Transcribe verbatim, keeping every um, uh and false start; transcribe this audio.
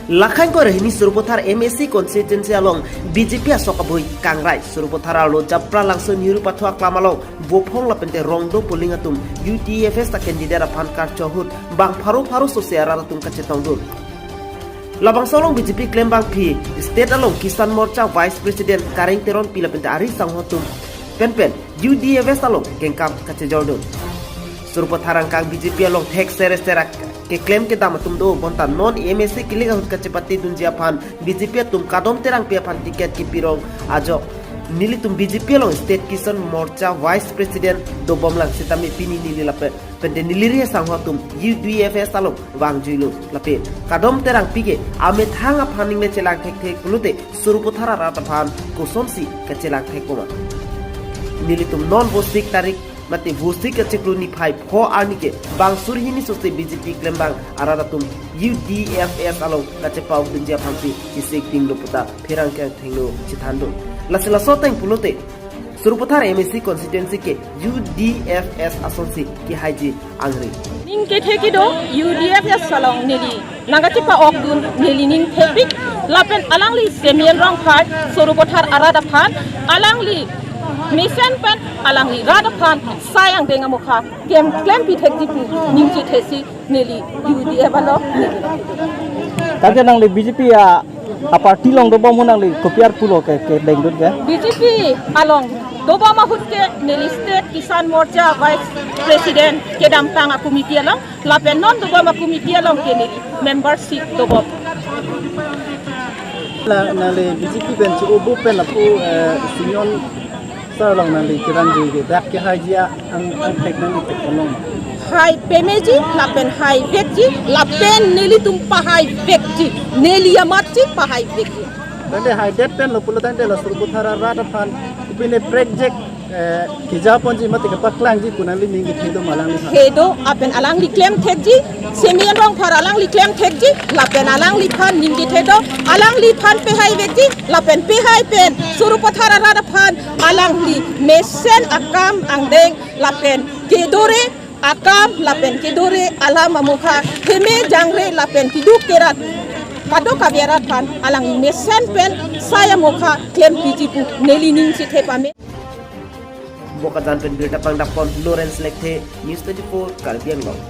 Lakhang ko rehini Sarupathar M A C constituency along B J P asok abui kangrai. Sarupathar arlo Japralangso Nehru Pathu aklam along Bophong lapente Rongdo polling atum U D F S ta candidate aphan karcho ahut bang pharo pharo sose arat atum kachetongdun. Labangso along B J P klembangpi state along Kisan Morcha Vice President Kareng Teronpi lapente ari sangho atum penpen U D F S along kengkam kachejordun. Sarupathar angkang B J P along thek sere serak keklem kedam atum do bonta non M A C kilik ahut kachepatedunji aphan B J P atum Kadom Terangpi aphan ticket kipirong ajok nelitum B J P along State Kisan Morcha Vice President dobomlang sitame pini neli lapen pente neli ri sangho atum U D F S along vangjuilo lapen Kadom Terangpi ke amethang aphan ningle chelang thekthe pulote Sarupathar arat aphan kosonsi kachelang thekpo ma. Nelitum non Vosik tarik mate Vosik kachiklo niphai pho arni ke bang sur hini sose B J P klembang arat atum U D F S along kachepaukdunji aphansi chisik dinglo puta pherangke angthengno chethandun. Lasi laso ateng pulote Sarupathar M A C constituency ke U D F S asonsi kihaiji angri. Ning kethe kedo U D F S along neli nangkachepaukdun neli ning thepik lapen alangli Simeon Rongphar Sarupathar arat aphan alangli mesen pen alangli rat aphan sai angdeng amokha kem klempi thekji pu ning chethesi neli U D F along neli. Tangte nangli B J P a, a party along dobom ahut nangli kopi ar pulo ke, kedengdun ke? B J P along dobom ahut ke neli State Kisan Morcha Vice President kedamtang a committee along lapen non dobom a committee along ke neli membership dobom. La nangli B J P pen chu obo pen lapu, eh, Simeon sir along nangli kevangji ke dak kehaiji a ang, angthek nangli thek along. Hai pameji lapen haivekji lapen nelitum pahaivekji neli amatji pahaivekji. Tangte haidet pen lo pulo tangte la Sarupathar arat aphan kopine prekjak, eh, kejaponji mate kepaklangji pu nangli ning kethe do ma alangliphan? Kedo lapen alangli klem thekji, Simeon Rongphar alangli klem thekji lapen alangliphan ning kethe do, alangliphan pahaivekji lapen pahai pen Sarupathar arat aphan alangli mesen akam angdeng lapen kedore akam lapen kedore alam amokha heme jangre lapen keduk kerat kadokave arat aphan alangli mesen pen sai amokha klempiji pu neli ning chethe pame. Bokajan pen birta pangdapon Lawrence Lekthe, News twenty-four Karbi Anglong.